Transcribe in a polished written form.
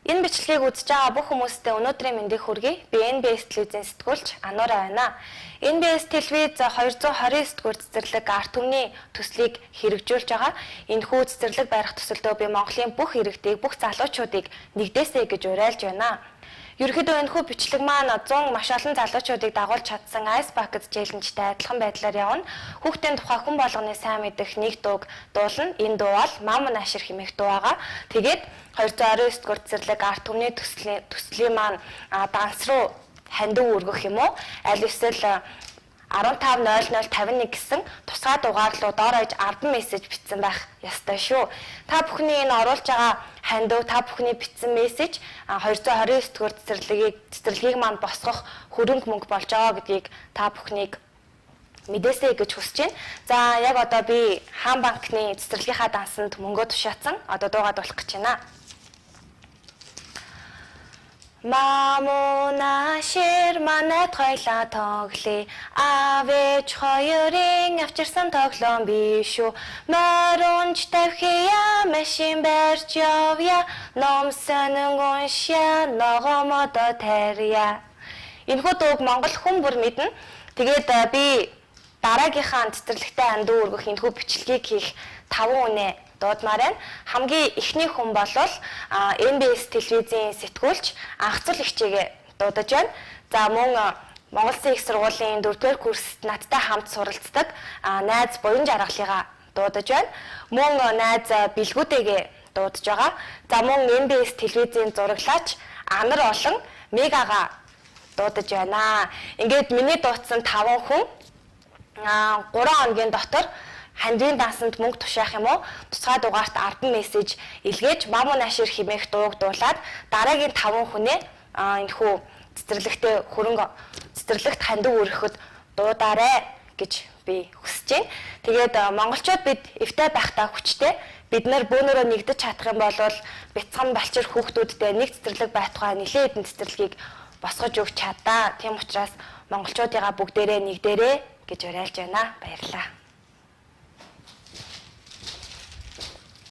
Энэ бичлэгийг үзэж байгаа бүх хүмүүстээ өнөөдрийн мэндийг хүргэе. Би NBS телевизийн сэтгүүлч Анура байна. NBS телевиз 229 дугаар цэцэрлэг ард түмний төслийг хэрэгжүүлж байгаа. Энэхүү цэцэрлэг барих төсөлдөө би Монголын бүх иргэдийг, бүх залуучуудыг нэгдээсэй гэж уриалж байна. Ерөнхийдөө энэхүү бичлэг маань 100 маш олон залуучуудыг дагуулж чадсан Ice Bucket Challenge-тэй адилхан байдлаар явна. Хүүхдийн тухай хүн болгоны сайн мэдэх нэг дууг дуулна. Энэ дуу бол Мама Нашир хэмээх дуу байгаа. Тэгээд 229 дугаар цэцэрлэг ард түмний төслийн маань данс руу хандив өргөх юм уу? Аль эсвэл 150051 гэсэн тусгай дугаар руу дор хаяж 10 мессеж бичсэн байх ёстой шүү. Та бүхний энэ оруулж байгаа хандив, та бүхний бичсэн мессеж 229 дугаар цэцэрлэгийг маань босгох хөрөнгө мөнгө болж байгаа гэдгийг та бүхнийг мэдээсэй гэж хүсэж байна. За яг одоо би Хаан банкны цэцэрлэгийнхаа дансанд мөнгөө тушаацсан. Одоо дуугаа дуулах гэж байна. Мамуна шир манайд хоёлаа тоглоё. Аав ээж хоёрын авчирсан тоглоом биш үү? Морь унж тавхия, машин барьж явъя, ном сонин уншъя, ногоо модоо тарья. Энэхүү дууг Монгол хүн бүр мэднэ. Тэгээд би дараагийнхаа цэцэрлэгтэй андуу өргөх энэхүү бичлэгийг хийх 5 хүнээ дуудмаар байна. Хамгийн эхний хүн болвол NBS телевизийн сэтгүүлч Анхцул эгчээгээ дуудаж байна. За мөн Монгол Улсын их сургуулийн 4-р курст надтай хамт суралцдаг найз Буян Жаргалыгаа дуудаж байна. Мөн найз Билгүүтэйгээ дуудаж байгаа. За мөн NBS телевизийн зураглаач Анар болон Мегага дуудаж байна. Ингээд миний дуудсан 5 хүн 3 хоногийн дотор хандивын дансанд мөнгө тушаах юм уу? Тусгай дугаарт 10 мессеж илгээж Маму Нашир хэмээх дууг дуулаад дараагийн 5 хүнээ энэхүү цэцэрлэгтээ хөрөнгө цэцэрлэгт хандив өргөхөд дуудаарай гэж би хүсэж байна. Тэгээд монголчууд бид эвтэй байхдаа хүчтэй. Бид нар бөөнөрөө нэгдэж чадах юм бол бяцхан балчир хүүхдүүдтэй нэг цэцэрлэг байтугай нэлээд хэдэн цэцэрлэгийг босгож өгч чадаа. Тийм учраас монголчуудыгаа бүгдээрээ нэгдээрэй гэж уриалж байна. Баярлалаа.